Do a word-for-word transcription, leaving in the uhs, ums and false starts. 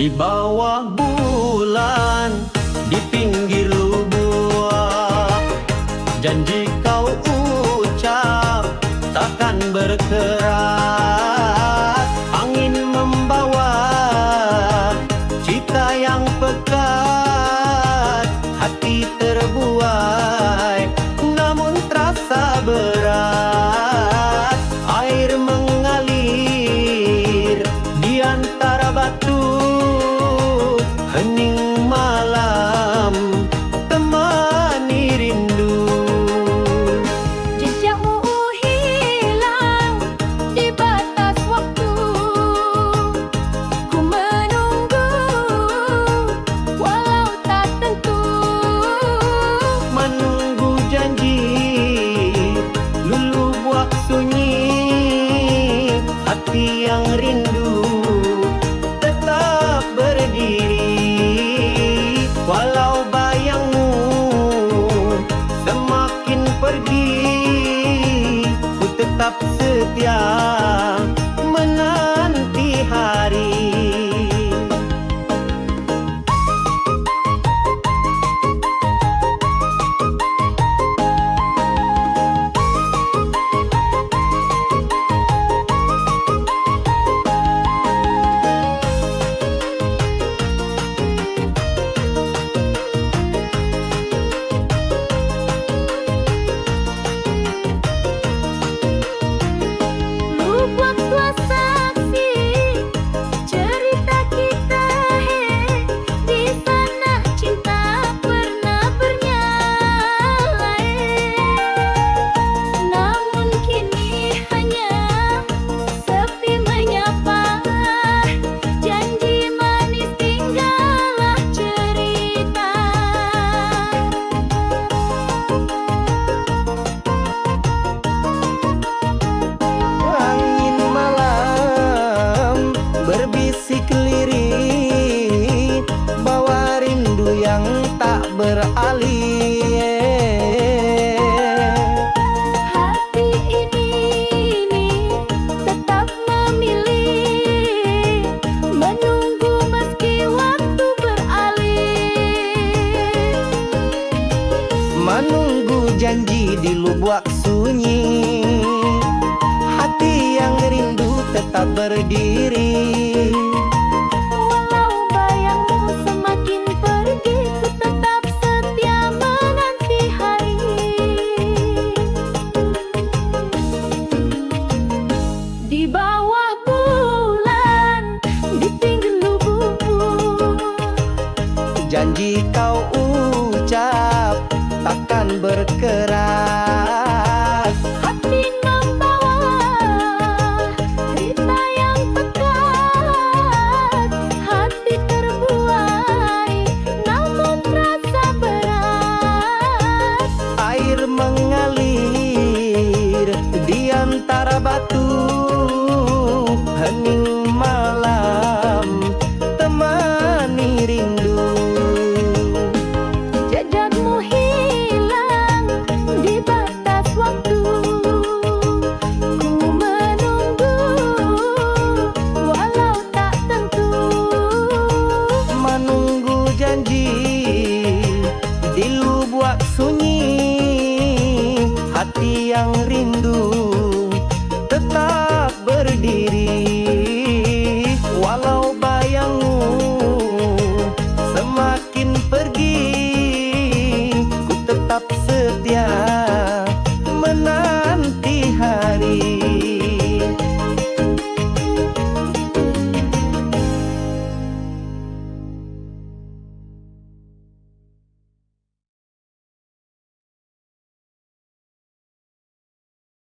Di bawah bulan, di pinggir lubuak, janji kau ucap takkan berkeras. Angin membawa cita yang pekat, hati terbuai namun terasa berat. Air mengalir di antara batu, hening malam temani rindu. Jejakmu hilang di batas waktu. Ku menunggu walau tak tentu. Manunggu janji, lulubuak sunyi, hati yang rindu tetap berdiri. Walau bayangmu semakin pergi, ku tetap setia menanti hari. Lubuak tuah saksi cerita kita, he, di sana cinta pernah bernyala, he. Namun kini hanya sepi menyapa, janji manis tinggallah cerita. Angin malam berbisik lirih, bawa rindu yang tak beralih. Hati ini tetap memilih, menunggu meski waktu beralih. Manunggu janji di lubuak sunyi, hati yang rindu tetap berdiri. Walau bayangmu semakin pergi, ku tetap setia menanti hari. Di bawah bulan, di pinggir lubuak, janji kau ucap takkan berkeras. Hati membawa cerita yang pekat, hati terbuai namun terasa berat. Air mengalir di antara batu, hening malam temani rindu. Jejakmu hilang di batas waktu. Ku menunggu walau tak tentu. Manunggu janji di lubuak sunyi, hati yang rindu